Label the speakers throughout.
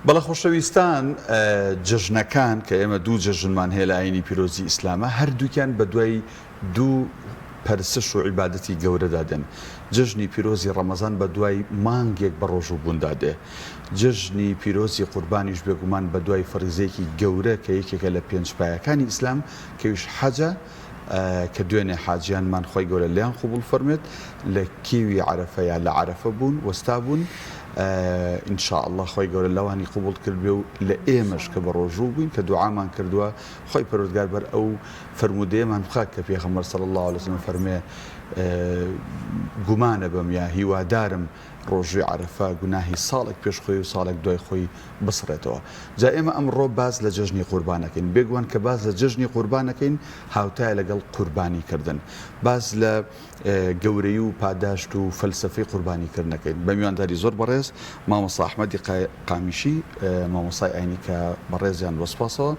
Speaker 1: بەڵێ خۆشەویستان جەژنەکان کە ئێمە دوو جەژنمان هەیە لە ئاینی پیرۆزی ئیسلامە هەردووکیان بە دوای دوو پەرسش و عیبادەتی گەورەدا دێن جەژنی پیرۆزی ڕەمەزان بە دوای مانگێک بە ڕۆژوو بووندا دێ جەژنی پیرۆزی قوربانیش بێگومان بە دوای فەریزەیەکی گەورە کە یەکێکە لە پێنج پایەکانی ئیسلام کەویش حەجە کە دوێنێ حاجیانمان خوای گەورە لێیان قبوڵ فەرموێت لە کێوی عەرەفە یا لە عەرەفە بوون وەستا بوون ان شاء اللە خوای گەورە لەوانی قبوڵ کردبێ و لە ئێمەش کە بەڕۆژوو بووین کە دوعامان کردووە خوای پەروەردگار بەر ئەو فەرموودەیەمان بخات کە پێغەمبەر صلی اللە علیه وسلم فەرمێ گومانە بەم یا هیوادارم ڕۆژووی عەرەفە گوناهی ساڵێک پێش خۆی و ساڵێک دوای خۆی بسڕێتەوە. جا ئێمە ئەمڕۆ باس لە جەژنی قوربان ئەکەین. بێگومان کە باس لە جەژنی قوربان ئەکەین هاوتایە لەگەڵ قوربانی کردن. باس لە گەورەی و پاداشت و فەلسەفەی قوربانی کردن ئەکەین. بە میوانداری زۆر بەڕێز مامۆستا ئەحمەدی قامیشی مامۆستای ئاینی کە بەڕێزیان بە سوپاسەوە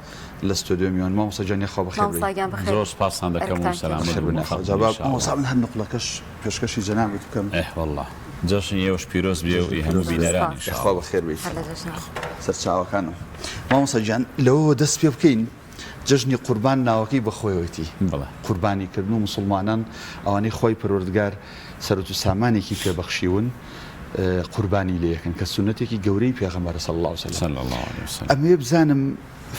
Speaker 1: لە ستۆدیۆ میوان. مامۆستا گیان یاخوا بەخێر بێی.
Speaker 2: مامۆستا گیان بەخێر
Speaker 3: زۆر سوپاستان دەکەم و
Speaker 2: ئەرکتان
Speaker 3: سەلامەت
Speaker 1: بەخێر
Speaker 3: بن
Speaker 1: بن
Speaker 3: و
Speaker 1: یاخوا.
Speaker 3: خەڵک
Speaker 1: جا
Speaker 3: بن
Speaker 1: با
Speaker 3: ان شاء اللە.
Speaker 1: مامۆستا من هەر نوقڵەکەش پێشکەشی جەنابت بکەم.
Speaker 3: ئه واللە جەژنی ئێوەش پیرۆز بێ و
Speaker 1: جەژنت
Speaker 3: ئی هەموو
Speaker 1: پیرۆز بێ.
Speaker 3: بینەران
Speaker 2: سپاس.
Speaker 3: ان شاء
Speaker 1: یاخوا
Speaker 3: اللە.
Speaker 1: بەخێر بێیت.
Speaker 2: هەر لە جەژنەوە.
Speaker 1: سەرچاوەکانم. مامۆستا گیان لەوەوە دەست پێ بکەین جەژنی قوربان ناوەکەی بە خۆیەوەتی
Speaker 3: بەڵێ.
Speaker 1: قوربانی کردن و موسڵمانان ئەوانەی خوای پەروەردگار سەروەت و سامانێکی پێ بەخشیون قوربانی لێ ئەکەن کە سوننەتێکی گەورەی پێغەمبەرە صلی اللە علیە وسلم.
Speaker 3: صلی اللە علیە وسلم.
Speaker 1: ئەمەوێ بزانم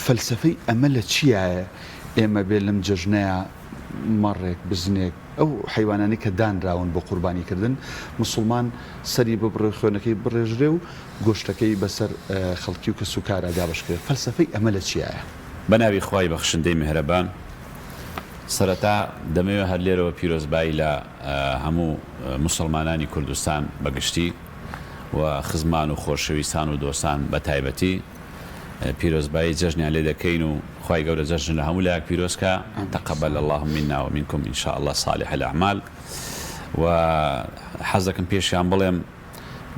Speaker 1: فەلسەفەی ئەمە لە چیایە ئێمە بێ لەم جەژنەیا مەڕێک بزنێک ئەو حەیوانانەی کە دانراون بۆ قوربانی کردن موسڵمان سەری ببڕێ و خوێنەکەی بڕێژرێ و گۆشتەکەی بەسەر خەڵکی و کەسوکارا دابەش کرێ فەلسەفەی ئەمە لە چیایە؟
Speaker 3: بەناوی خوای بەخشندەی میهرەبان سەرەتا دەمەوێ هەر لێرەوە پیرۆزبایی لە هەموو موسڵمانانی کوردستان بە گشتی و خزمان و خۆشەویستان و دۆستان بە تایبەتی پیرۆزبایی جەژنیان لێ دەکەین و خوای گەورە جەژن لە هەموو لایەک پیرۆز کا تقبل اللە منا و منکم ان شاء اللە صالح الاعمال و حەز دەکەم پێشیان بڵێم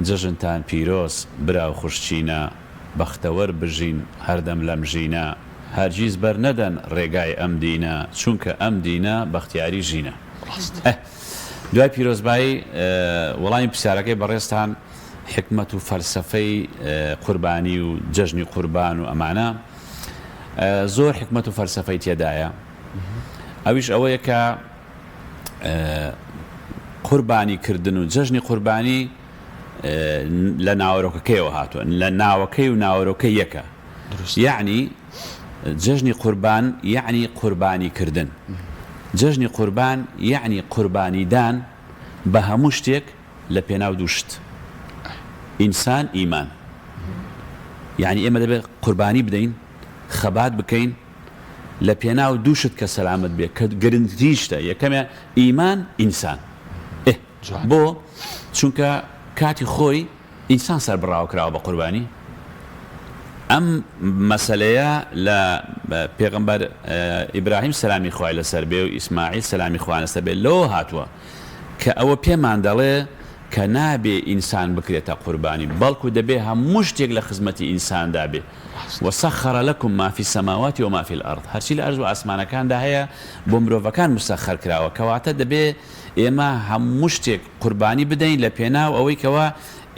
Speaker 3: جەژنتان پیرۆز برا و خوشچینە بەختەوەر بژین هەردەم لەم ژینە هەرگیز بەر نەدەن ڕێگای ئەم دینە چونکە ئەم دینە بەختیاری ژینە. ئه دوای پیرۆزبایی وەڵامی پرسیارەکەی بەڕێزتان حیکمەت و فەلسەفەی قوربانی و جەژنی قوربان و ئەمانە زۆر حیکمەت و فەلسەفەی تێدایە ئەویش ئەوەیە کە قوربانی کردن و جەژنی قوربانی لە ناوەرۆکەکەیەوە هاتووە لە ناوەکەی و ناوەرۆکەی یەکە یەعنی جەژنی قوربان یەعنی قوربانی کردن جەژنی قوربان یەعنی قوربانیدان بە هەموو شتێک لە پێناو دوو شت ئینسان ئیمان یەعنی ئێمە دەبێت قوربانی بدەین خەبات بکەین لە پێناو دوو شت کە سەلامەت بێ کە گرنگترین شتە یەکەمیان ئیمان ئینسان ئێ بۆ چونکە کاتی خۆی ئینسان سەربڕاوە کراوە بە قوربانی ئەم مەسەلەیە لە پێغەمبەر ئیبراهیم سەلامی خوای لەسەر بێ و ئیسماعیل سەلامی خوایان لەسەر بێ لەوە هاتووە کە ئەوە پێمان دەڵێ کە نابێ ئینسان بکرێتە قوربانی بەڵکو دەبێ هەموو شتێک لە خزمەتی ئینساندا بێ وسخر لکم ما فی السماوات وما فی الارض هەرچی لە ئەرز و ئاسمانەکاندا هەیە بۆ مرۆڤەکان مسەخەر کراوە کەواتە دەبێ ئێمە هەموو شتێک قوربانی بدەین لە پێناو ئەوەی کەوا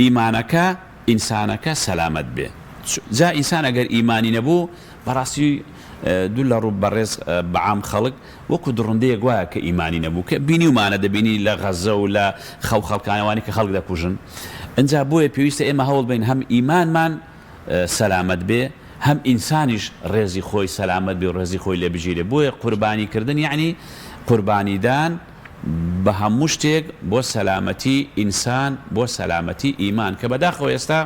Speaker 3: ئیمانەکە ئینسانەکە سەلامەت بێ جا ئینسان ئەگەر ئیمانی نەبوو بەڕاستی دوور لە ڕوو بەڕێز بەعام خەڵک وەکو دڕندەیەک وایە کە ئیمانی نەبوو کە بینیومانە دەبینی لە غەزە و لە خەو خەڵکانەوانی کە خەڵک دەکوژن ئینجا بۆیە پێویستە ئێمە هەوڵ بین هەم ئیمانمان سەلامەت بێ هەم ئینسانیش ڕێزی خۆی سەلامەت بێ و ڕێزی خۆی لێ بگیرێ بۆیە قوربانی کردن یەعنی قوربانیدان بە هەموو شتێک بۆ سەلامەتی ئینسان بۆ سەلامەتی ئیمان کە بەداخەوە ئێستا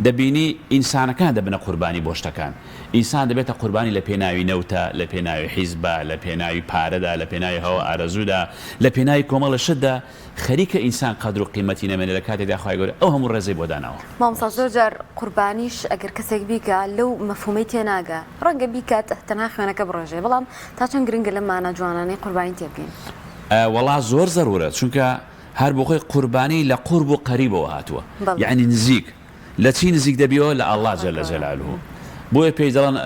Speaker 3: دەبینی ئینسانەکان دەبنە قوربانی بۆ شتەکان ئینسان دەبێتە قوربانی لە پێناوی نەوتە لە پێناوی حیزبە لە پێناوی پارەدا لە پێناوی هەوا ئارەزوودا لە پێناوی کۆمەڵە شتدا خەریکە ئینسان قەدر و قیمەتی نەمێنێ لە کاتێکدا خوای گەورە ئەو هەموو ڕێزەی بۆ داناوە.
Speaker 2: مامۆستا زۆر جار قوربانیش ئەگەر کەسێک بیکا لەو مەفهومەی تێناگا ڕەنگە بیکات تەنها خوێنەکە بڕێژێ بەڵام تا چەند گرنگە لەم مانا جوانانەی قوربانی تێبگەین؟
Speaker 3: وەڵا زۆر زەرورە چونکە هەر بۆخۆی قوربانی لە قورب و قەریبەوە هاتووە
Speaker 2: بەڵێ.
Speaker 3: یەعنی نزیک لە چی نزیک دەبیەوە لە اللە جل جلالە بۆیە پێی دەڵێن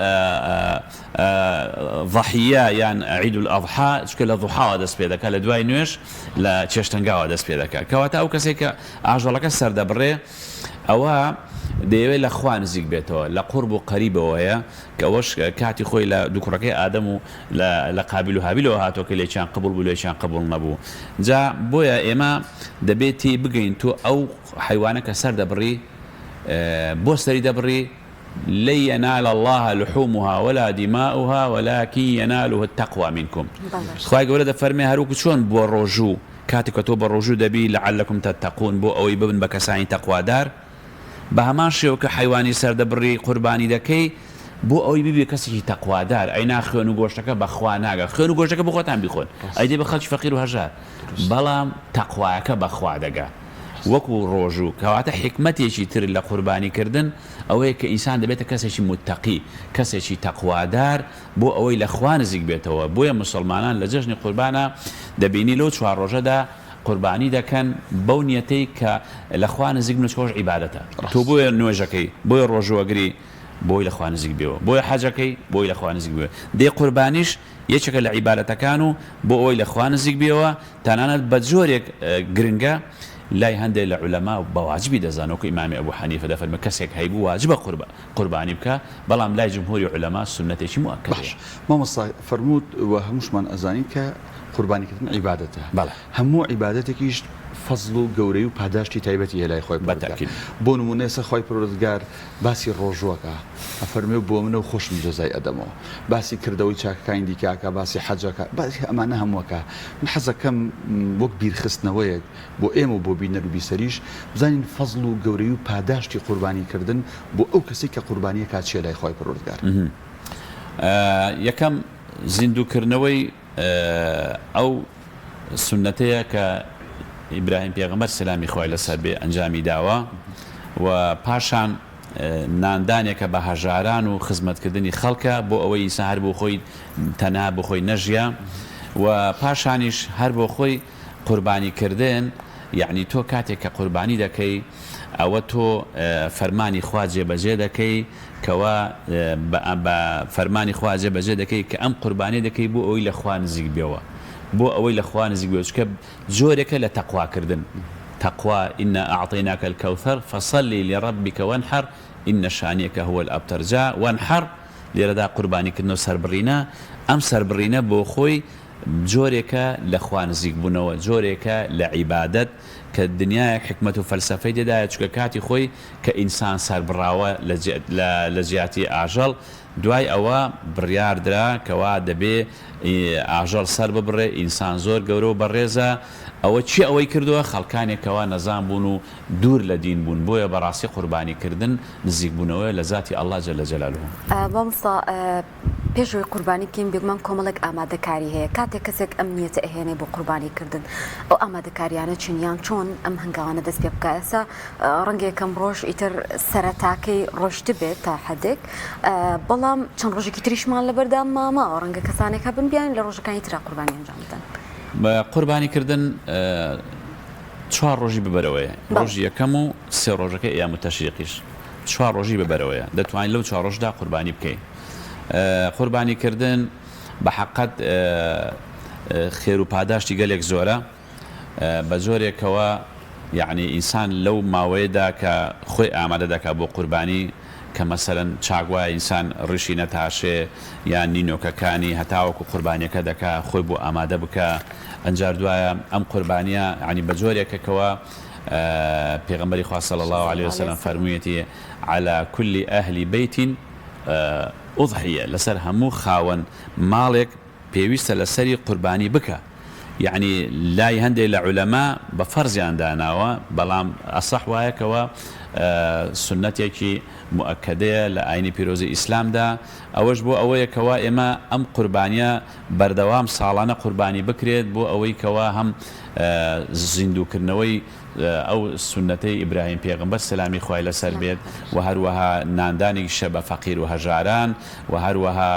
Speaker 3: ضحیە یان عید الاضحی چونکە لە ضحاوە دەست پێ دەکات لە دوای نوێژ لە چێشتەنگاوە دەست پێ دەکات کەواتە ئەو کەسێک کە ئاژەڵەکە سەردەبڕێ ئەوە دەیەوێت لە خوا نزیک بێتەوە، لە قورب و قەریبەوەیە، کە ئەوەش کاتی خۆی لە دوو کوڕەکەی ئادەم و لە لە قابیل و هابیلەوە هاتووە کە لێکیان قبوڵ بوو لێکیان قبوڵ نەبوو. جا بۆیە ئێمە دەبێ تێی بگەین تۆ ئەو حەیوانە کە سەر دەبڕی بۆ سەری دەبڕی، لن ینال اللە لحومها ولا دماؤها ولکن یناله التقوی منکم خوای گەورە دەفەرمێ هەروەکو چۆن بۆ ڕۆژوو کاتێک کە تۆ بە ڕۆژوو دەبی لعلکم تتقون بۆ ئەوەی ببن بە کەسانی تەقوادار بە هەمان شێوە کە حەیوانی سەردەبڕی قوربانی دەکەی بۆ ئەوەی ببی کەسێکی تەقوادار ئەینا خوێن و گۆشتەکە بە خوا ناگا خوێن و گۆشتەکە بۆ خۆتان بیخۆن ئەیدەی بە خەڵکی فەقیر و هەژار بەڵام تەقوایەکە بە خوا دەگا وەکو ڕۆژوو، کەواتە حیکمەتێکی تر لە قوربانی کردن ئەوەیە کە ئینسان دەبێتە کەسێکی موتەقی، کەسێکی تەقوادار بۆ ئەوەی لە خوا نزیک بێتەوە، بۆیە موسڵمانان لە جەژنی قوربانا دەبینی لەو چوار ڕۆژەدا قوربانی دەکەن بەو نیەتەی کە لە خوا نزیک بن و چونکە ئەوەش عیبادەتە، تۆ بۆیە نوێژەکەی، بۆیە ڕۆژووەگری بۆی لە خوا نزیک بێەوە، بۆیە حەجەکەی بۆی لە خوا نزیک بێەوە، دەی قوربانیش یەکێکە لە عیبادەتەکان و بۆ ئەوەی لە خوا نزیک بیەوە، تەنانەت بە جۆرێک گرنگە لای هەندێک لە عولەما بە واجبی دەزانن وەکو ئیمامی ئەبو حەنیفە دەفەرمێ کەسێک هەیبوو واجبە قوربانی بکا بەڵام لای جمهوری عولەما سوننەتێکی موئەکەدەیە.
Speaker 1: باش مامۆستا فەرمووت و هەمووشمان ئەزانین کە قوربانی کردن عیبادەتە
Speaker 3: بەڵێ.
Speaker 1: هەموو عیبادەتێکیش فەزڵ و گەورەی و پاداشتی تایبەتی هەیە لای خوای
Speaker 3: بە
Speaker 1: پەروەردگار
Speaker 3: تەئکید.
Speaker 1: بۆ نموونە ئێستا خوای پەروەردگار باسی ڕۆژووەکە ئەفەرموێ بۆ منە و خۆشم جەزای ئەدەمەوە باسی کردەوەی چاکەکانی دیکە ئەکا باسی حەج ئەکا باسی ئەمانە هەموو ئەکا من حەزەکەم وەک بیرخستنەوەیەک بۆ ئێمە و بۆ بینەر و بیسەریش بزانین فەزڵ و گەورەی و پاداشتی قوربانی کردن بۆ ئەو کەسەی کە قوربانی ئەکا چیە لای خوای پەروەردگار.
Speaker 3: یەکەم زیندوو کردنەوەی ئەو سوننەتەیە کە ئیبراهیم پێغەمبەر سەلامی خوای لەسەر بێ ئەنجامی داوە و پاشان ناندانێکە بە هەژاران و خزمەتکردنی خەڵکە بۆ ئەوەی ئینسان هەر بۆ خۆی تەنها بۆ خۆی نەژیا و پاشانیش هەر بۆ خۆی قوربانی کردن یەعنی تۆ کاتێک کە قوربانی دەکەی ئەوە تۆ فەرمانی خوا جێبەجێ دەکەی کەوا بە فەرمانی خوا جێبەجێ دەکەی کە ئەم قوربانیە دەکەی بۆ ئەوەی لە خوا نزیک بێەوە بۆ ئەوەی لە خوا نزیک بێەوە چونکە جۆرێکە لە تەقوا کردن تەقوا انا اعطیناک الکوثر فصل لربک وانحر ان شانیک هو الابتر جا وانحر لێرەدا قوربانی کردن و سەربڕینە ئەم سەربڕینە بۆ خۆی جۆرێکە لە خوا نزیک بوونەوە، جۆرێکە لە عیبادەت کە دنیایەک حیکمەت و فەلسەفەی تێدایە، چونکە کاتی خۆی کە ئینسان سەربڕاوە لە جیاتی ئاژەڵ، دوای ئەوە بڕیار درا کەوا دەبێ ئاژەڵ سەر ببڕێ، ئینسان زۆر گەورە و بەڕێزە، ئەوە کێ ئەوەی کردووە؟ خەڵکانێک کەوا نەزان بوون و دوور لە دین بوون، بۆیە بەڕاستی قوربانی کردن نزیک بوونەوەیە لە زاتی اللە جل جلالە.
Speaker 2: مامۆستا پێش ئەوەی قوربانی بکەین بێگومان کۆمەڵێک ئامادەکاری هەیە، کاتێک کەسێک ئەم نیەتە ئەهێنێ بۆ قوربانی کردن ئەو ئامادەکاریانە چین یان چۆن ئەم هەنگاوانە دەست پێ بکا؟ ئێستا ڕەنگە یەکەم ڕۆژ ئیتر سەرەتاکەی ڕۆشتبێت تا حدێک بەڵام چەند ڕۆژێکی تریشمان لەبەردەم ماماوە ڕەنگە کەسانێک هەبن بیان لە ڕۆژەکانی ترا قوربانی ئەنجام بدەن.
Speaker 3: قوربانی کردن چوار ڕۆژی ببەرەوەیە، ڕۆژی یەکەم و سێ ڕۆژەکەی ئەیام تەشریقیش. چوار ڕۆژی بەبەرەوەیە دەتوانی لەو چوار ڕۆژدا قوربانی بکەی قوربانی کردن بە حەقەت خێر و پاداشتی گەلێک زۆرە بە جۆرێکەوە یعنی ئینسان لەو ماوەیەدا کە خۆی ئامادە دەکات بۆ قوربانی کە مەسەلەن چاک وایە ئینسان ڕیشی نەتاشێ یان نینۆکەکانی هەتاوەکو قوربانیەکە دەکا خۆی بۆ ئامادە بکا ئەنجار دوایە ئەم قوربانیە یعنی بە جۆرێکە کەوا پێغەمبەری خوا صلی اللە علیە وسلم فەرموویەتی، علی کل اهل بیت اضحیە، لەسەر هەموو خاوەن ماڵێک پێویستە لەسەری قوربانی بکا، یەعنی لای هەندێک لە عولەما بە فەرزیان داناوە، بەڵام ئەسەح وایە کەوا سوننەتێکی موئەکەدەیە لە ئاینی پیرۆزی ئیسلامدا، ئەوەش بۆ ئەوەیە کەوا ئێمە ئەم قوربانیە بەردەوام ساڵانە قوربانی بکرێت بۆ ئەوەی کەوا هەم زیندووکردنەوەی ئەو سوننەتەی ئیبراهیم پێغەمبەر سەلامی خوای لەسەر بێت و هەروەها ناندانیشە بە فەقیر و هەژاران و هەروەها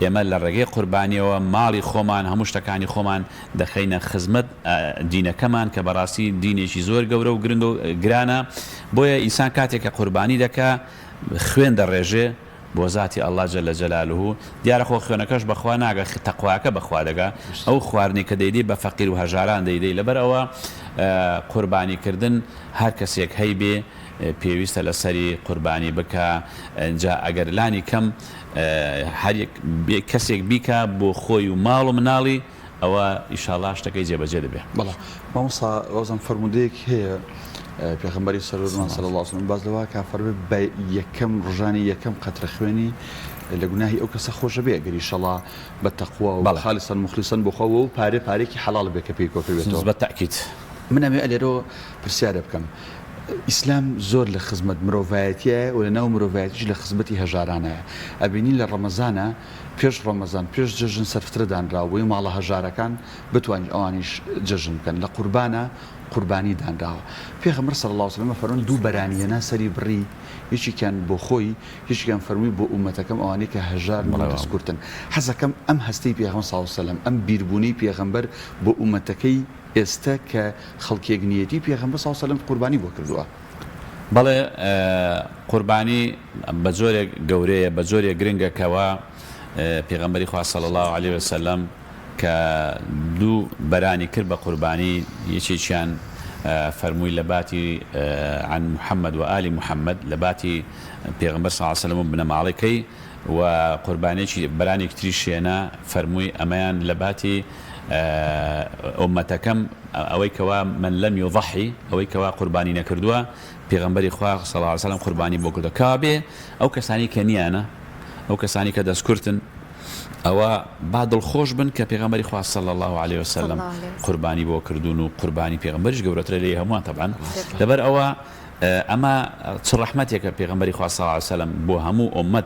Speaker 3: ئێمە لە ڕێگەی قوربانیەوە ماڵی خۆمان هەموو شتەکانی خۆمان دەخەینە خزمەت دینەکەمان کە بەڕاستی دینێکی زۆر گەورە و گرنگ و گرانە بۆیە ئینسان کاتێک کە قوربانی دەکا خوێن دەڕێژێ بۆ زاتی اللە جل جلالە دیارە خۆ خوێنەکەش بەخوا ناگا تەقواکە بەخوا دەگا ئەو خواردنەی کە دەیدەی بە فەقیر و هەژاران دەیدەی لەبەر ئەوە قوربانی کردن هەر کەسێک هەیبێ. پێویستە لەسەری قوربانی بکا جا ئەگەر لانی کەم هەر کەسێک بیکا بۆ خۆی و ماڵ و مناڵی ئەوە ئیشاڵا شتەکەی جێبەجێ دەبێ.
Speaker 1: بەڵێ مامۆستا وازم فەرموودەیەک هەیە پێغەمبەری سەروەرمان صلی اللە علیه وسلم باس لەوە کا فەرمووی بە یەکەم ڕژانی یەکەم قەترە خوێنی لە گوناهی ئەو کەسە خۆشە بێ ئەگەر ئیشەڵا بە تەقوا و
Speaker 3: بەڵێ.
Speaker 1: خالصا مخلصا بۆ خوا و پارێ پارێکی حەڵاڵ بێ کە پێی کۆکردبێتەوە.
Speaker 3: بە تەئکید.
Speaker 1: من ئەمەوێ لێرەوە پرسیارێ بکەم ئیسلام زۆر لە خزمەت مرۆڤایەتیایە و لە ناو مرۆڤایەتیش لە خزمەتی هەژارانایە ئەبینین لە ڕەمەزانا پێش ڕەمەزان پێش جەژن سەرفترە دانراوە بۆی ماڵە هەژارەکان بتوانین ئەوانیش جەژن بکەن لە قوربانا قوربانی دانراوە پێغەمبەر صلی اللە علیە وسلم فەرموون دوو بەرانی هێنا سەری بڕی یەکێکیان بۆ خۆی یەکێکیان فەرمووی بۆ ئومەتەکەم ئەوانەی کە هەژارن و دەست کورتن حەزەکەم ئەم هەستەی پێغەمبەر صلی اللە علیە وسلم ئەم بیربوونەی پێغەمبەر بۆ ئومەتەکەی ئێستە کە خەڵکێک نیەتی پێغەمبەر صلی اللە علیە وسلم قوربانی بۆ کردووە.
Speaker 3: بەڵێ قوربانی بە جۆرێک گەورەیە بە جۆرێک گرنگە کەوا پێغەمبەری خوا صلی اللە علیە وسلم کە دوو بەرانی کرد بە قوربانی یەکێکیان فەرمووی لە باتی عن محمد و آل محمد لە باتی پێغەمبەر صلی اللە علیه وسلم و بنەماڵەکەی و قوربانێکی بەرانێکی تریش هێنا فەرمووی ئەمەیان لە باتی ئوممەتەکەم ئەوەی کەوا من لم یضحی ئەوەی کەوا قوربانی نەکردووە پێغەمبەری خوا صلی اللە علیه وسلم قوربانی بۆ کردووە کەوابێ ئەو کەسانی کە نیانە ئەو کەسانی کە دەستکورتن ئەوە با دڵخۆش بن کە پێغەمبەری خوا صلی اللە علیە وسلم قوربانی بۆ کردوون و قوربانی پێغەمبەریش گەورەترە لێی هەمووان تەبعەن لەبەر ئەوە ئەمە چ ڕەحمەتێکە پێغەمبەری خوا صلی اللە علیە وسلم بۆ هەموو ئوممەت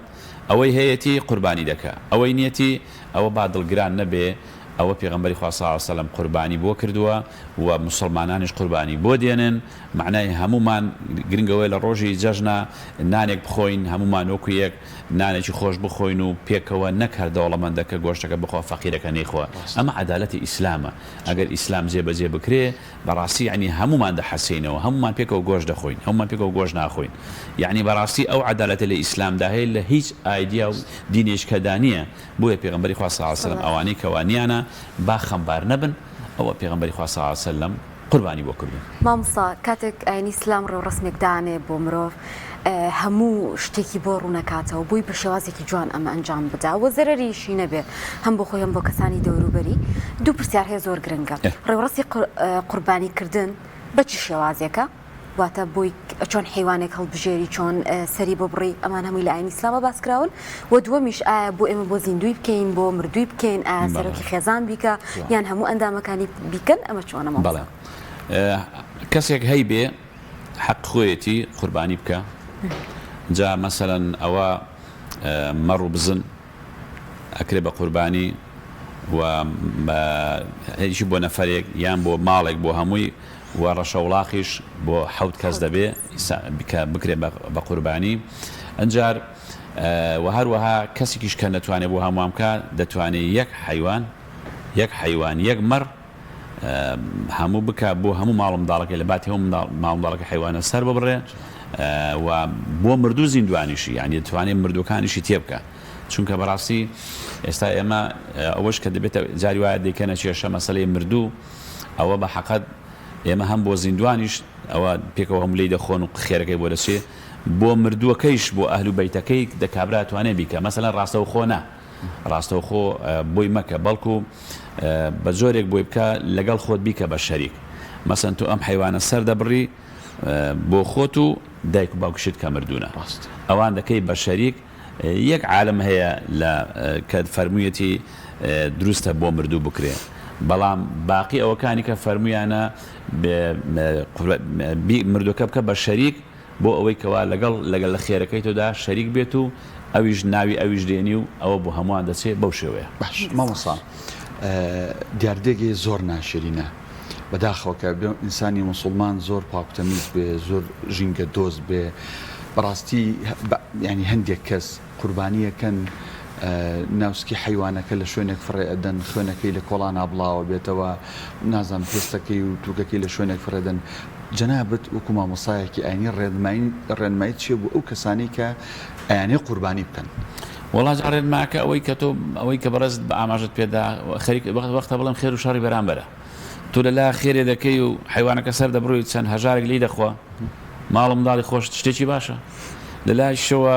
Speaker 3: ئەوەی هەیەتی قوربانی دەکا ئەوەی نیەتی ئەوە با دڵگران نەبێ ئەوە پێغەمبەری خوا صلی اللە علیە وسلم قوربانی بۆ کردووە و موسڵمانانیش قوربانی بۆ دێنن مەعنای هەموومان گرنگ ئەوەیە لە ڕۆژی جەژنا نانێک بخۆین هەموومان وەکو یەک نانێکی خۆش بخۆین و پێکەوە نەک هەر دەوڵەمەندەکە گۆشتەکە بخوا فەقیرەکە نەیخوا ئەمە عەدالەتی ئیسلامە ئەگەر ئیسلام جێ بەجێ بکرێ بەڕاستی یەعنی هەموومان دەحەسێینەوە هەموومان پێکەوە گۆشت دەخۆین هەموومان پێکەوە گۆشت ناخۆین یەعنی بەڕاستی ئەو عەدالەتە لە ئیسلامدا هەیە لە هیچ ئایدیا و دینێکدا نییە بۆیە پێغەمبەری خوا صلی اللە علیە وسلم ئەوانەی کەوا نیانە با خەمبار نەبن ئەوە پێغەمبەری خوا صلی اللە علیە وسلم قوربانی بۆ کردوون.
Speaker 2: مامۆستا کاتێک ئاینی ئیسلام ڕێوڕەسمێک دانێ بۆ مرۆڤ هەموو شتێکی بۆ ڕوونەکاتەوە بۆی بە شێوازێکی جوان ئەمە ئەنجام بدا و زەرەریشی نەبێ هەم بۆ خۆی هەم بۆ کەسانی دەوروبەری دوو پرسیار هەیە زۆر گرنگە ڕێوڕەسی قوربانی کردن بە چ شێوازێکە واتە بۆی چۆن حیوانێک هەڵبژێری چۆن سەری ببڕی ئەمان هەمووی لە ئاینی ئیسلامە باس کراون و دووەمیش ئایا بۆ ئێمە بۆ زیندوی بکەین بۆ مردووی بکەین ئایا سەرۆکی خێزان بیکە یان هەموو ئەندامەکانی بیکەن ئەمە چۆنە
Speaker 3: بەڵێ کەسێک هەیبێ حەق خۆیەتی قوربانی بکە جا مەسەلەن ئەوە مەڕ و بزن ئەکرێ بە قوربانی و هیچی بۆ نەفەرێک یان بۆ ماڵێک بۆ هەمووی و ڕەشەوڵاخیش بۆ حەوت کەس دەبێ کە بکرێ بە قوربانی ئەنجار و هەروەها کەسێکیش کە نەتوانێ بۆ هەمووان بکا دەتوانێ یەک حەیوان یەک حەیوان یەک مەڕ هەموو بکە بۆ هەموو ماڵ و منداڵەکەی لە باتی هەموو ماڵ منداڵەکە حەیوانە سەر ببڕێ و بۆ مردوو زیندوانیشی یعنی دەتوانێت مردووەکانیشی تێ بکە چونکە بەڕاستی ئێستا ئێمە ئەوەش کە دەبێتە جاری وایە دەیکەنە کێشە مەسەلەی مردوو ئەوە بە حەقەت ئێمە هەم بۆ زیندوانیش ئەوە پێکەوە هەموو لێی دەخۆن و خێرەکەی بۆ دەچێ بۆ مردووەکەیش بۆ ئەهل و بەیتەکەی دە کابرا توانێ بیکە مەسەلەن ڕاستەوخۆ نا ڕاستەوخۆ بۆی مەکە بەڵکو بە جۆرێک بۆی بکە لەگەڵ خۆت بیکە بە شەریک مەسەن تۆ ئەم حەیوانە سەر دەبڕی بۆ خۆت و دایک و باوکشت کە مردوونە ئەوان دەکەی بە شەریک یەک عالم هەیە لە کە فەرموویەتی دروستە بۆ مردوو بکرێ بەڵام باقی ئەوەکانی کە فەرموویانە مردووەکە بکە بە شەریک بۆ ئەوەی کەوا لەگەڵ لەگەل لە خێرەکەی تۆدا شەریک بێت و ئەویش ناوی ئەویش دێنی و ئەوە بۆ هەمووان دەچێ بەو شێوەیە.
Speaker 1: باش مامۆستا دیاردەیەک هەیە زۆر ناشرینە بەداخەوە کە ئینسانی موسوڵمان زۆر پاک و تەمیز بێ زۆر ژینگە دۆست بێ بەڕاستی یانی هەندێک کەس قوربانیەکەن ناوسکی حەیوانەکە لە شوێنێک فڕێ ئەدەن خوێنەکەی لە کۆڵانا بڵاوە بێتەوە نازانم پێستەکەی و توکەکەی لە شوێنێک فڕێدەن جەنابت وەکو مامۆستایەکی ئاینی ڕێنمایی ڕێنماییت چیە بۆ ئەو کەسانەی کە ئەیانەوێ قوربانی بکەن؟
Speaker 3: وەڵا جا ڕێنماکە ئەوەی کە تۆ ئەوەی کە بەڕێزت بە ئاماژەت پێدا خەریک وەخت وەختە بڵێم خێر و شەڕی بەرامبەرە تۆ لە لا خێرێ دەکەی و حەیوانەکە سەر دەبڕی و چەند هەژارێک لێی دەخوا. ماڵ و منداڵی خۆشت شتێکی باشە. لە لایەکیشەوە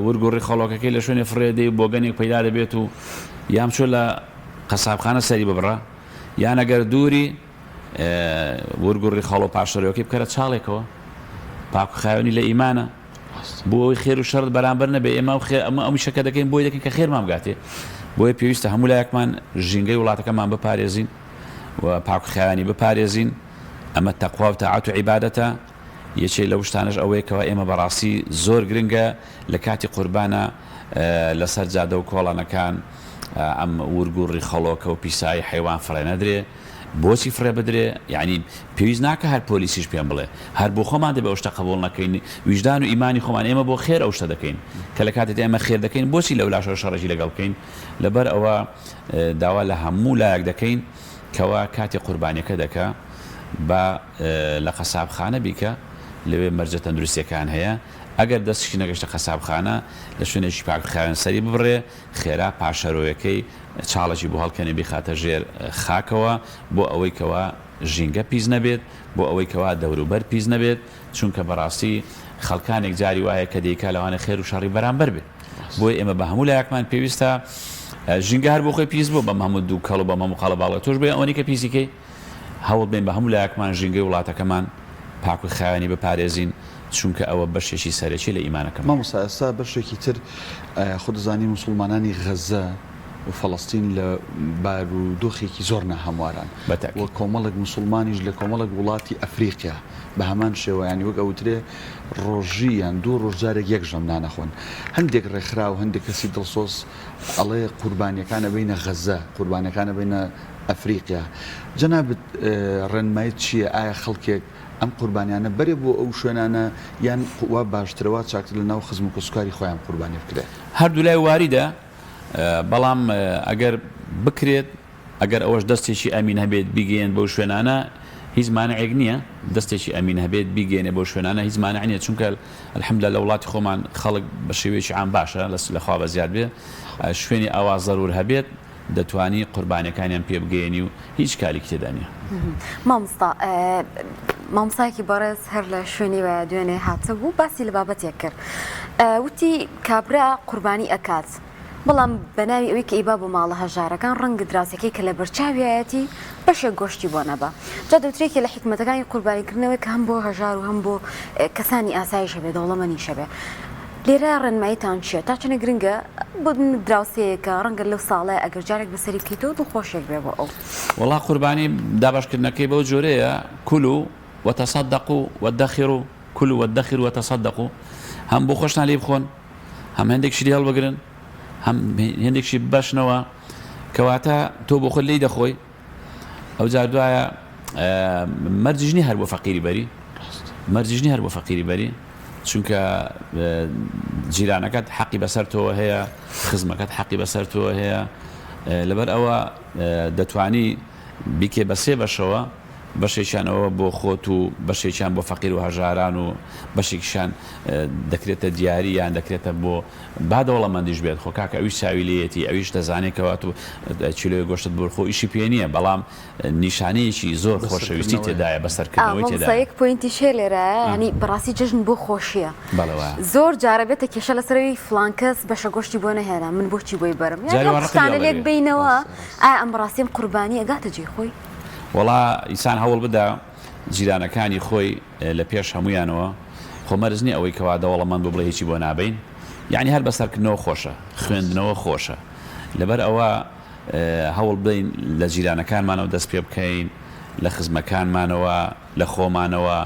Speaker 3: ورگ و ڕیخۆڵۆکەکەی لە شوێنێ فڕێ دەی و بۆگەنێک پەیدا دەبێت و یان بچۆ لە قەسابخانە سەری ببڕە یان ئەگەر دووری ورگ و ڕیخۆڵ و پاشەرۆکەی بکەرە چاڵێکەوە. پاک و خاوێنی لە ئیمانە. بۆ ئەوەی خێر و شەڕت بەرامبەر نەبێ ئێمە ئەو خێر ئەمە ئەم شەکە دەکەین بۆی دەکەین کە خێرمان بگاتێ. بۆیە پێویستە هەموو لایەکمان ژینگەی وڵاتەکەمان بپارێزین و پاک و خاوێنی بپارێزین. ئەمە تەقوا و تاعەت و عیبادەتە، یەکێک لەو شتانەش ئەوەیە کەوا ئێمە بەڕاستی زۆر گرنگە لە کاتی قوربانا لەسەر جادە و کۆڵانەکان ئەم ورگ و ڕیخەڵۆکە و پیسایی حەیوان فڕێ نەدرێ، بۆچی فڕێ بدرێ؟ یەعنی پێویست ناکا هەر پۆلیسیش پێم بڵێ، هەر بۆ خۆمان دەبێ ئەو شتە قبوڵ نەکەین، ویژدان و ئیمانی خۆمان ئێمە بۆ خێر ئەو شتە دەکەین، کە لە کاتێکدا ئێمە خێر دەکەین بۆچی لەولاشەوە شەڕێکی لەگەڵ بکەین؟ لەبەر ئەوە داوا لە هەموو لایەک دەکەین کەوا کاتێ قوربانیەکە دەکا با لە قەسابخانە بیکا لەوێ مەرجە تەندروستیەکان هەیە ئەگەر دەستیشی نەگەشتە قەسابخانە لە شوێنێکی پاک خاوێن سەری ببڕێ خێرا پاشەرۆیەکەی چاڵێکی بۆ هەڵکەنێ بیخاتە ژێر خاکەوە بۆ ئەوەی کەوا ژینگە پیس نەبێت بۆ ئەوەی کەوا دەوروبەر پیس نەبێت چونکە بەڕاستی خەڵکانێک جاری وایە کە دەیکا لەوانە خێر و شەڕی بەرامبەر بێ بۆیە ئێمە بە هەموو لایەکمان پێویستە ژینگە هەر بۆ خۆی پیس بوو بەم هەموو دووکەڵ و بەم هەموو قەڵەباڵغی تۆش بۆیە ئەوەنی کە پیسی کەی هەوڵ بێن بە هەموو لایەکمان ژینگەی وڵاتەکەمان پاک و خاوێنی بپارێزین چونکە ئەوە بەشێکی سەرەکی لە ئیمانەکەمانە.
Speaker 1: مامۆستا ئێستا بەشێکی تر خۆت دەزانی موسوڵمانانی غەزە و فەڵەستین لە بارودۆخێکی زۆر ناهەمواران
Speaker 3: بە تەئکید.
Speaker 1: و کۆمەڵێک موسوڵمانیش لە کۆمەڵێک وڵاتی ئەفریقیا بە هەمان شێوە یانی وەک ئەوترێ ڕۆژی یان دوو ڕۆژ جارێک یەک ژەم نان ئەخۆن. هەندێک ڕێکخراو، هەندێک کەسی دڵسۆز ئەڵێ قوربانیەکان ئەبەینە غەزە، قوربانیەکان ئەبەینە ئەفریقیا. جەنابت ڕێنمایت چییە؟ ئایا خەڵکێک ئەم قوربانیانە بەرێ بۆ ئەو شوێنانە یان وا باشترە وا چاکتر لە ناو خزم و کەسوکاری خۆیان قوربانی بکرێ؟
Speaker 3: هەردوولای واریدە، بەڵام ئەگەر بکرێت ئەگەر ئەوەش دەستێکی ئەمین هەبێت بیگەیەنت بەو شوێنانە هیچ مانعێک نییە دەستێکی ئەمین هەبێت بیگەیەنێ بەو شوێنانە هیچ مانع نییە چونکە الحمدلله لە وڵاتی خۆمان خەڵک بە شێوەیەکی عام باشە لە خوا بەزیاد بێ شوێنی ئاوا زەرور هەبێت دەتوانی قوربانیەکانیان پێ بگەیەنی و هیچ کاریکی تێدا نییە.
Speaker 2: مامۆستا مامۆستایەکی بەڕێز هەر لە شوێنی وایە دوێنێ هاتبوو باسی لە بابەتێک کرد وتی کابرا قوربانی ئەکات بەڵام بەناوی ئەوەی کە ئیبا بۆ ماڵە هەژارەکان ڕەنگە دراوسێکەی کە لەبەرچاویایەتی بەشێک گۆشتی بۆ نەبا. جا دەوترێ یەکێ لە حیکمەتەکانی قوربانیکردنەوەی کە هەم بۆ هەژار و هەم بۆ کەسانی ئاسایش هەبێ دەوڵەمەنیش هەبێ. لێرە ڕێنماییتان چییە؟ تا چەندە گرنگە بۆ دراوسێیەکە ڕەنگە لەو ساڵەیە ئەگەر جارێک بەسەری بکەیتەوە دڵخۆشێک بێ بۆ ئەو.
Speaker 3: وەڵا قوربانی دابەشکردنەکەی بەو جۆرەیە، کلو وتصدقو وادخرو، کلو وادخرو وتصدقو، هەم بۆ خۆشتان لێی بخۆن، هەم هەندێکشی لێ هەڵبگرن هەم هەندێکشی ببەشنەوە کەواتە تۆ بۆ خۆت لێی دەخۆی ئەو جار دوایە مەرجیش نیە هەر بۆ فەقیری بەری مەرجیش نیە هەر بۆ فەقیری بەری چونکە جیرانەکەت حەقی بەسەر تۆوە هەیە خزمەکەت حەقی بەسەر تۆوە هەیە لەبەر ئەوە دەتوانی بیکێ بە سێ بەشەوە بەشێکیان ئەوە بۆ خۆت و بەشێکیان بۆ فەقیر و هەژاران و بەشێکیشیان دەکرێتە دیاری یان دەکرێتە بۆ با دەوڵەمەندیش بێت خۆ کاکە ئەویش چاوی لێیەتی ئەویش دەزانێت کەوا تۆ کیلۆیەک گۆشتت بۆ خۆ ئیشی پێ نییە بەڵام نیشانەیەکی زۆر خۆشەویستی تێدایە بەسەرکردنەوەی
Speaker 2: مامۆستا
Speaker 3: تێدایە.
Speaker 2: یەک point یش هەیە لێرە یانی بەڕاستی جەژن بۆ خۆشیە
Speaker 3: بەڵێ وایە.
Speaker 2: زۆر جارە بێتە کێشە لەسەرەوەی فڵان کەس بەشە گۆشتی بۆ نەهێنا من بۆچی بۆی بەرم یانی
Speaker 3: جاری
Speaker 2: ئەم
Speaker 3: وا ڕقت
Speaker 2: شتانە
Speaker 3: لێ
Speaker 2: لێک
Speaker 3: هەڵدەگرێ.
Speaker 2: بەینەوە ئایا ئەم بەڕاستی ئەم قوربانیە ئەگاتە جێی خۆی؟
Speaker 3: وەڵا ئینسان هەوڵ بدا جیرانەکانی خۆی لە پێش هەموویانەوە خۆ مەرج نیە ئەوەی کەوا دەوڵەمەند بوو بڵێ هیچی بۆ نابەین یەعنی هەر بەسەرکردنەوە خۆشە خوێندنەوە خۆشە لەبەر ئەوە هەوڵ بدەین لە جیرانەکانمانەوە دەست پێ بکەین لە خزمەکانمانەوە لە خۆمانەوە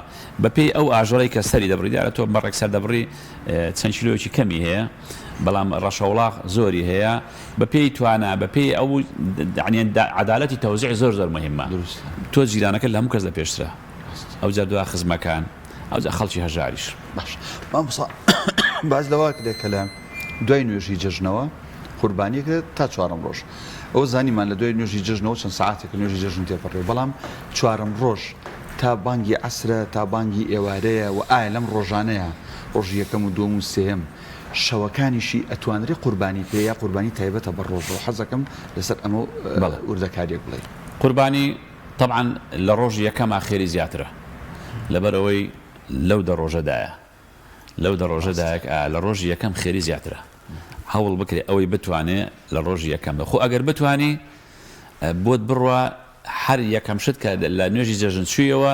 Speaker 3: بە پێی ئەو ئاژەڵەی کە سەری دەبڕی دیارە تۆ مەڕێک سەر دەبڕی چەند کیلۆیەکی کەمی هەیە بەڵام ڕەشەوڵاخ زۆری هەیە بە پێی توانا بە پێی ئەو یەعنی عەدالەتی تەوزیع زۆر زۆر مهمە تۆ جیرانەکەت لە هەموو کەس لە پێشترە ئەوجا دوا خزمەکان ئەوجا خەڵکی هەژاریش.
Speaker 1: باش مامۆستا باس لەوە کرێ کە لە دوای نوێژی جەژنەوە قوربانی کرێت تا چوارەم ڕۆژ ئەوە زانیمان لە دوای نوێژی جەژنەوە چەند سەعاتێک نوێژی جەژن تێپەڕیوە بەڵام چوارەم ڕۆژ تا بانگی عەسرە تا بانگی ئێوارەیە و ئایا لەم ڕۆژانەیە ڕۆژی یەکەم و دووەم و سێیەم شەوەکانیشی ئەتوانرێ قوربانی بکرێ یا قوربانی تایبەتە بە ڕۆژەوە حەزەکەم لەسەر ئەمە
Speaker 3: بەڵێ.
Speaker 1: وردەکاریەک بڵێی.
Speaker 3: قوربانی تەبعەن لە ڕۆژی یەکەما خێری زیاترە لەبەر ئەوەی. لەو دە ڕۆژەدایە لەو دە ڕۆژەدایە ئا لە ڕۆژی یەکەم خێری زیاترە هەوڵ بکرێ ئەوەی بتوانێ لە ڕۆژی یەکەمدا خۆ ئەگەر بتوانی بۆت بڕوا هەر یەکەم شت کە لە نوێژی جەژن چوویەوە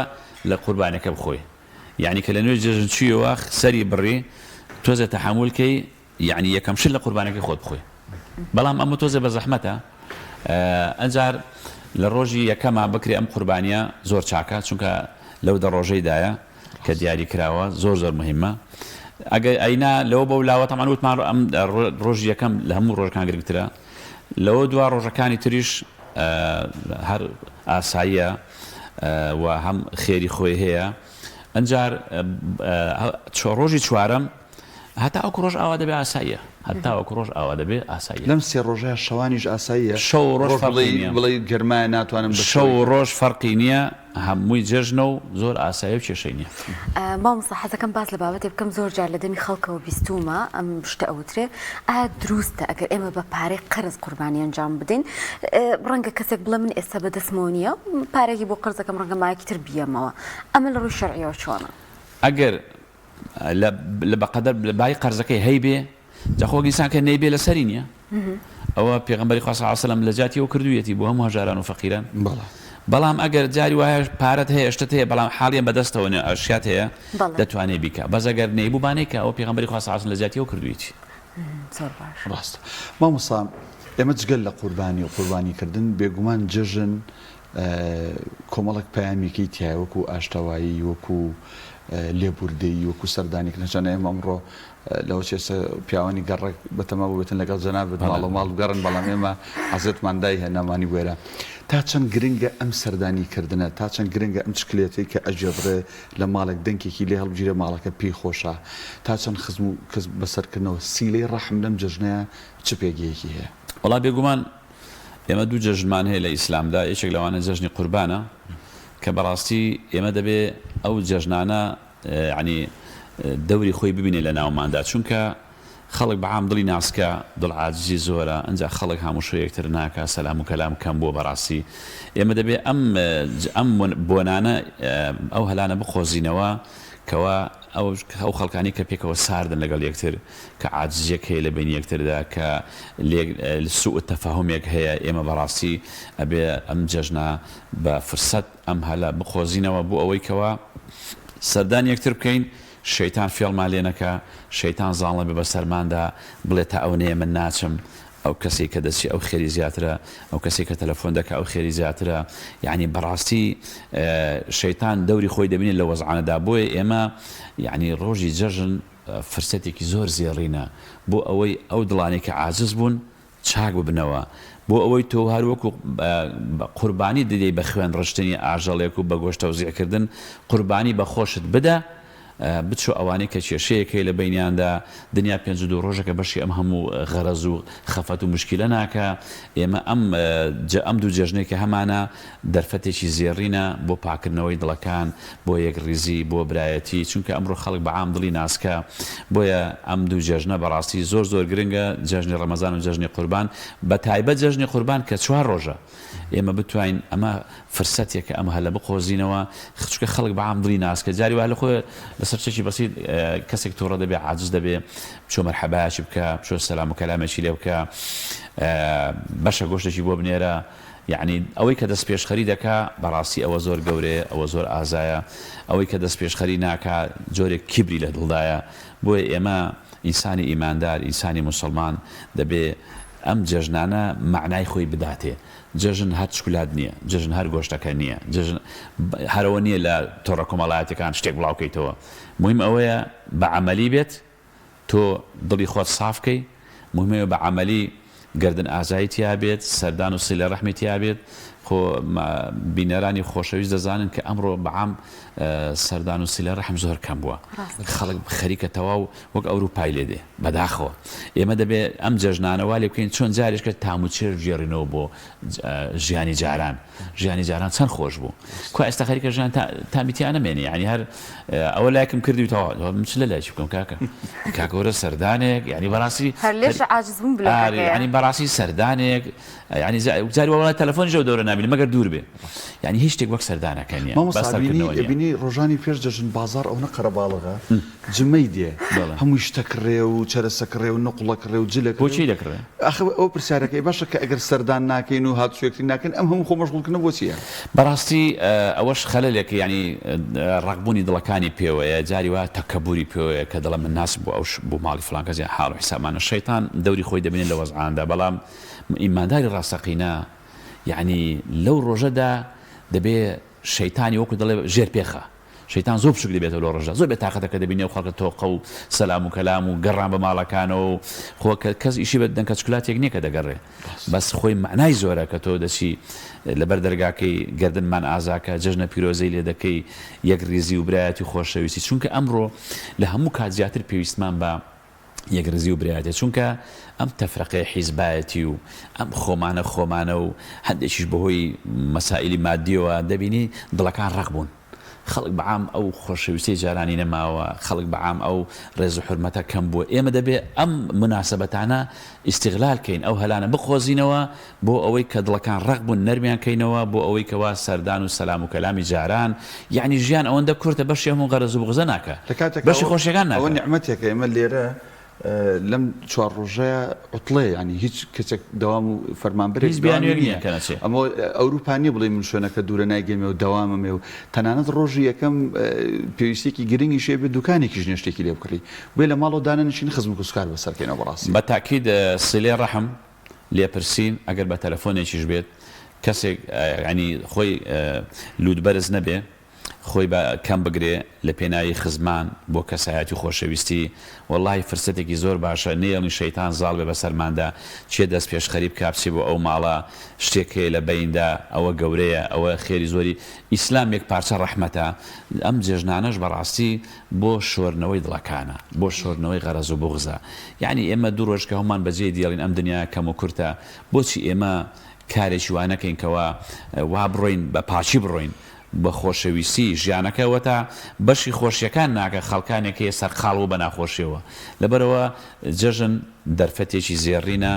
Speaker 3: لە قوربانەکە بخۆی یعنی کە لە نوێژی جەژن چوویەوە سەری بڕی تۆزێ تەحەمول کەی یەعنی یەکەم شت لە قوربانەکەی خۆت بخۆی بەڵام ئەمە تۆزێ بە زەحمەتە ئەجار لە ڕۆژی یەکەما بکرێ ئەم قوربانیە زۆر چاکە چونکە لەو دە ڕۆژەی دایە کە دیاری کراوە زۆر زۆر مهمە ئەگەر ئەینا لەوە بەو لاوە تەمان وتمان ئەم ڕۆژی یەکەم لە هەموو ڕۆژەکان گرنگترە لەوە دوا ڕۆژەکانی تریش هەر ئاساییە و هەم خێری خۆی هەیە ئەنجار ڕۆژی چوارەم هەتاوەکو ڕۆژ ئاوا دەبێ ئاساییە. هەتاوەکو ڕۆژ ئاوا دەبێ ئاساییە.
Speaker 1: لەم سێ ڕۆژە شەوانیش ئاساییە؟
Speaker 3: شەو و ڕۆژ فەرقی نییە.
Speaker 1: بڵێی گەرمایە ناتوانم بە
Speaker 3: شەو و ڕۆژ فەرقی نییە هەمووی جەژنە و زۆر ئاساییە و کێشەی نییە.
Speaker 2: مامۆستا حەزەکەم باس لە بابەتێک بکەم زۆر جار لە دەمی خەڵکەوە بیستوومە ئەم شتە ئەوترێ ئایا دروستە ئەگەر ئێمە بە پارەی قەرز قوربانی ئەنجام بدەین ڕەنگە کەسێک بڵێ من ئێستا بەدەستمەوە نییە پارەیەکی بۆ قەرزەکەم ڕەنگە مایەکی تر بیەمەوە ئەمە لە ڕووی شەرعیەوە چۆنە؟
Speaker 3: ئەگەر لە لە بەقەدەر بای قەرزەکەی هەیبێ جا خۆ ئینسان کە نەیبێ لەسەری نییە ئەوە پێغەمبەری خوا صلی الله علیه وسلم لە جاتی ئەو کردوویەتی بۆ هەموو هەژاران و فەقیران بەڵام ئەگەر جاری وایە پارەت هەیە شتت هەیە بەڵام حاڵیان بەدەستەوە نیە ئەشیات هەیە دەتوانێ بیکا بەس ئەگەر نەیبوو با نەیکا ئەوە پێغەمبەری خوا صلی الله علیه وسلم لە جاتی ئەو کردوویەتی
Speaker 2: زۆر باش
Speaker 1: ڕاستە مامۆستا ئێمە جگەل لە قوربانی و قوربانی کردن بێگومان جەژن کۆمەڵێک پەیامیکەی تیایە وەکو ئاشتەوایی وەکو لێبوردەیی وەکو سەردانی کردن چەنە ئێمە ئەمڕۆ لەوە چێسە پیاوانی گەڕەک بەتەما بووبێتن لەگەڵ جەنابت ماڵ و ماڵ بگەڕن بەڵام ئێمە عەزێتمان دای هێنامانی بوێرە تا چەند گرنگە ئەم سەردانی کردنە تا چەند گرنگە ئەم چکلێتەی کە ئەگێڕدرێ لە ماڵێک دەنکێکی لێ هەڵبگیرێ ماڵەکە پێی خۆشە تا چەند خزم و کەس بەسەرکردنەوە سیلەی ڕەحم لەم جەژنەیە چ پێگەیەکی هەیە؟
Speaker 3: وەڵا بێگومان ئێمە دوو جەژنمان هەیە لە ئیسلامدا، یەکێک لەوانە جەژنی قوربانە کە بەڕاستی ئێمە دەبێ ئەو جەژنانە یانی دەوری خۆی ببینێ لە ناوماندا چونکە خەڵک بە عام دڵی ناسکە دڵ عاجزی زۆرە ئەنجا خەڵک هاموشۆ یەکتر ناکا سەلام و کەلام کەم بووە بەڕاستی ئێمە دەبێ ئەم ئەم بۆنانە ئەو هەلانە بقۆزینەوە کەوا ئەو ئەو خەڵکانی کە پێکەوە ساردن لەگەڵ یەکتر کە عاجزیەک هەیە لە بەینی یەکتردا کە لێک سوء تەفاهومێک هەیە ئێمە بەڕاستی ئەبێ ئەم جەژنە بە فرسەت ئەم هەلە بقۆزینەوە بۆ ئەوەی کەوا سەردانی یەکتر بکەین شەیتان فێڵمان لێ نەکا شەیتان زاڵ نەبێ بەسەرماندا بڵێ تا ئەو نەیە من ناچم ئەو کەسەی کە دەچێ ئەو خێری زیاترە ئەو کەسەی کە تەلەفۆن دەکا ئەو خێری زیاترە یعنی بەڕاستی شەیتان دەوری خۆی دەبینێت لە وەزعانەدا بۆیە ئێمە یعنی ڕۆژی جەژن فرسەتێکی زۆر زێڕینە بۆ ئەوەی ئەو دڵانەی کە عاجز بوون چاک ببنەوە، بۆ ئەوەی تۆ هەر وەکو قوربانی دەدەی بە خوێن ڕشتنی ئاژەڵێک و بە گۆشت تەوزیع کردن قوربانی بە خۆشت بدە، بچۆ ئەوانەی کە کێشەیەک هەیە لە بەینیاندا، دنیا 52 ڕۆژەکە بەشی ئەم هەموو غەرەز و خەفەت و موشکیلە ناکا، ئێمە ئەم ئەم دوو جەژنەی کە هەمانە دەرفەتێکی زێڕینە بۆ پاکردنەوەی دڵەکان، بۆ یەکڕیزی، بۆ برایەتی، چونکە ئەمڕۆ خەڵک بە عام دڵی ناسکە، بۆیە ئەم دوو جەژنە بەڕاستی زۆر زۆر گرنگە، جەژنی ڕەمەزان و جەژنی قوربان، بە تایبەت جەژنی قوربان کە چوار ڕۆژە، ئێمە بتواین ئەمە فرسەتێکە ئەم هەلە بقۆزینەوە، چونکە خەڵک بە عام دڵی ناسکە، جاری وا لە خۆی لەسەر شتێکی بەسیت کەسێک توڕە دەبێ، عاجز دەبێ، بچۆ مەرحەبایەکی بکە، بچۆ سەلام و کەلامێکی لێ بکە، بەشە گۆشتێکی بۆ بنێرە، یەعنی ئەوەی کە دەستپێشخەری دەکا بەڕاستی ئەوە زۆر گەورەیە، ئەوە زۆر ئازایە، ئەوەی کە دەستپێشخەری ناکا جۆرێک کیبری لە دڵدایە، بۆیە ئێمە ئینسانی ئیماندار، ئینسانی موسڵمان دەبێ ئەم جەژنانە مەعنای خۆی بداتێ، جەژن هەر چکولات نییە، جەژن هەر گۆشتەکە نییە، جەژن هەر ئەوە نییە لە تۆڕە کۆمەڵایەتیەکان شتێک بڵاوکەیتەوە، موهیم ئەوەیە بە عەمەلی بێت، تۆ دڵی خۆت ساف کەی موهیمەوە بە عەمەلی گەردن ئازایی تیا بێت سەردان و سیلە ڕەحمی تیا بێت خۆ بینەرانی خۆشەویست دەزانن کە ئەمڕۆ بە عام سەردان و سیلە ڕەحم زۆر کەم بووە خەڵک خەریکە تەواو وەک ئەوروپای لێ دێ بەداخەوە ئێمە دەبێ ئەم جەژنانە وا لێ بکەین چۆن جارێکە تام و چێژ بگێڕینەوە بۆ ژیانی جاران ژیانی جاران چەند خۆش بوو کوا ئێستا خەریکە ژیان تامی تیا نەمێنێ یعنی هەر ئەوە لایکم کردی و تەواو من چ لە لایکی بکەم کاکە کاکە وەرە سەردانێک یعنی بەڕاستی
Speaker 2: هەر لێش عاجز بووم بلۆکەکەیە
Speaker 3: یعنی بەڕاستی سەردانێک یعنی جاری وڵای تەلەفۆنیش ئەو دەورە نابی. نابینم مەگەر دوور بێ یانی هیچ شتێک وەک سەردانەکە نییە
Speaker 1: مامۆستا
Speaker 3: بەسەر
Speaker 1: بینی
Speaker 3: کردنەوە نییە.
Speaker 1: بینی ڕۆژانی پێش جەژن بازاڕ ئەونە قەرەباڵغە جمەی دێ
Speaker 3: بەڵێ.
Speaker 1: هەمووی شتە کڕێ و چەرەسە کڕێ و نوقڵە کڕێ و جلە کڕێ و
Speaker 3: بۆچی دەکڕێ؟
Speaker 1: ئاخر ئەوە پرسیارەکەی باشە کە ئەگەر سەردان ناکەین و هاتوچۆ یەکتری ناکەین ئەم هەموو خۆ مەشغوڵ کردنە بۆ چییە؟
Speaker 3: بەڕاستی ئەوەش خەلەلێکە یانی ڕەق بوونی دڵەکانی پێوەیە جاری وا تەکەبوری پێوەیە کە دەڵێ من ناچم بۆ ئەو بۆ ماڵی فڵان کەس یان حاڵ و حیسابمانە شەیتان دەوری خۆی دەبینێت لە وەزعاندا بەڵام ئیمانداری ڕاستەقینە یانی لەو ڕۆژەدا دەبێ شەیتانی وەکو دەڵێ ژێر پێخە شەیتان زۆر بچوک دەبێتەوە لەو ڕۆژەدا زۆر بێتاقەتە کە دەبینێ ئەو خەڵکە تۆقە و سەلام و کەلام و گەڕان بە ماڵەکانەوە و خۆ کە کەس ئیشی بە دەنکە چکلاتێک نییە کە دەگەڕێ بەس خۆی مەعنای زۆرە کە تۆ دەچی لەبەر دەرگاکەی گەردنمان ئازاکە جەژنە پیرۆزەی لێ دەکەی یەک ڕیزی و برایەتی و خۆشەویستی چونکە ئەمڕۆ لە هەموو کات زیاتر پێویستمان بە یەکڕیزی و برایەتیە چونکە ئەم تەفرەقەی حیزبایەتی و ئەم خۆمانە خۆمانە و هەندێکیش بەهۆی مەسائیلی مادیەوە دەبینی دڵەکان ڕەق بوون خەڵک بە عام ئەو خۆشەویستیەی جارانی نەماوە خەڵک بە عام ئەو ڕێز و حورمەتە کەم بووە ئێمە دەبێ ئەم موناسەبەتانە ئیستیغلال کەین ئەو هەلانە بقۆزینەوە بۆ ئەوەی کە دڵەکان ڕەق بوون نەرمیان کەینەوە بۆ ئەوەی کەوا سەردان و سەلام و کەلامی جاران یەعنی ژیان ئەوەندە کورتە بەشی هەموو غەرەز و بوغزە ناکا
Speaker 1: لە کاتێکا
Speaker 3: بەشی خۆشیەکان
Speaker 1: ئەوە
Speaker 3: ناکا.
Speaker 1: نیعمەتێکە ئێمە لێرە لەم چوار ڕۆژەیا عوتڵەیە یانی هیچ کەسێک دەوام و فەرمانبەرێک
Speaker 3: هیچ
Speaker 1: دەوامی
Speaker 3: بیانویەک
Speaker 1: نییە
Speaker 3: نییە کە نەچێ.
Speaker 1: ئەمە ئەوروپا نییە بڵێی من شوێنەکە دوورە نایگەمێ و دەوامم هەیە و تەنانەت ڕۆژی یەکەم پێویستیەکی گرنگیش هەیە بێ دوکانێکیش نییە شتێکی لێ بکڕی بۆیە لە ماڵەوە دانەنیشین خزم و کەسوکار بەسەرکەینەوە بەڕاستی.
Speaker 3: بە تاکید سیلەی ڕەحم لێپرسین ئەگەر بە تەلەفۆنێکیش بێت کەسێک یانی خۆی لوت بەرز نەبێ خۆی بە کەم بگرێ لە پێناوی خزمان بۆ کەسایەتی و خۆشەویستی وەڵاهی فرسەتێکی زۆر باشە نەیەڵین شەیتان زاڵ بێ بەسەرماندا کێ دەست پێشخەری بکا بچێ بۆ ئەو ماڵە شتێک هەیە لە بەیندا ئەوە گەورەیە ئەوە خێری زۆری ئیسلام یەک پارچە ڕەحمەتە ئەم جێژنانەش بەڕاستی بۆ شۆردنەوەی دڵەکانە، بۆ شۆردنەوەی غەرەز و بوغزە. یەعنی ئێمە دوو ڕۆژ کە هەموومان بەجێی دێڵین ئەم دنیا کەم و کورتە، بۆچی ئێمە کارێکی وا نەکەین کەوا وا بڕۆین بە پاکی بڕۆین، بە خۆشەویستی، ژیانەکە وەتا بەشی خۆشیەکان ناکە، خەڵکانێک هەیە سەرقاڵ بوو بە ناخۆشیەوە. لەبەرئەوە جەژن دەرفەتێکی زێڕینە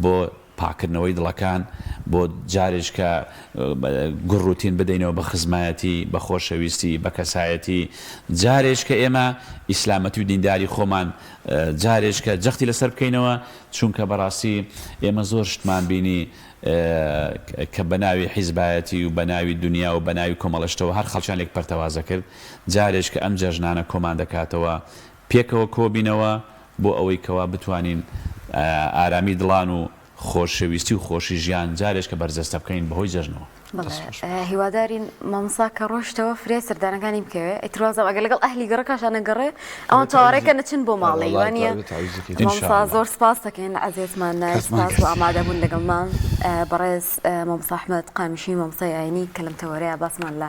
Speaker 3: بۆ پاککردنەوەی دڵەکان، بۆ جارێک کە گوڕوتین بدەینەوە بە خزمایەتی، بە خۆشەویستی، بە کەسایەتی، جارێک کە ئێمە ئیسلامەتی و دینداری خۆمان جارێک کە جەختی لەسەر بکەینەوە، چونکە بەڕاستی ئێمە زۆر شتمان بینی کە بە ناوی حیزبایەتی و بە ناوی دونیا و بە ناوی کۆمەڵە شتەوە هەر خەڵکیان لێک پەرتەوازە کرد، جارێک کە ئەم جەژنانە کۆمان دەکاتەوە پێکەوە کۆبینەوە بۆ ئەوەی کەوا بتوانین ئارامی دڵان و خۆشەویستی و خۆشی ژیان جارێکە بەرجەستە بکەین بەهۆی جەژنەوە.
Speaker 2: بەڵێ هیوادارین مامۆستا کە ڕۆشتەوە فرێ سەردانەکانی بکەوێ ئیتر وازم ئەگەر لەگەڵ ئەهلی گەڕەکاشا نەگەڕێ ئەوان چاوەڕێ کە نەچن بۆ ماڵی وانە مامۆستا زۆر سپاس دەکەین عەزێتمان سپاس بۆ ئامادەبوون لەگەڵمان بەڕێز مامۆستا ئەحمەد قامیشی مامۆستای ئاینی کە لەم تەوەرەیە باسمان لە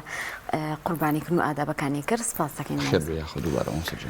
Speaker 2: قوربانیکردن و ئادابەکانی کرد سپاس دەکەین.
Speaker 1: خێر بێ یاخوا دووبارە مامۆستا گیان.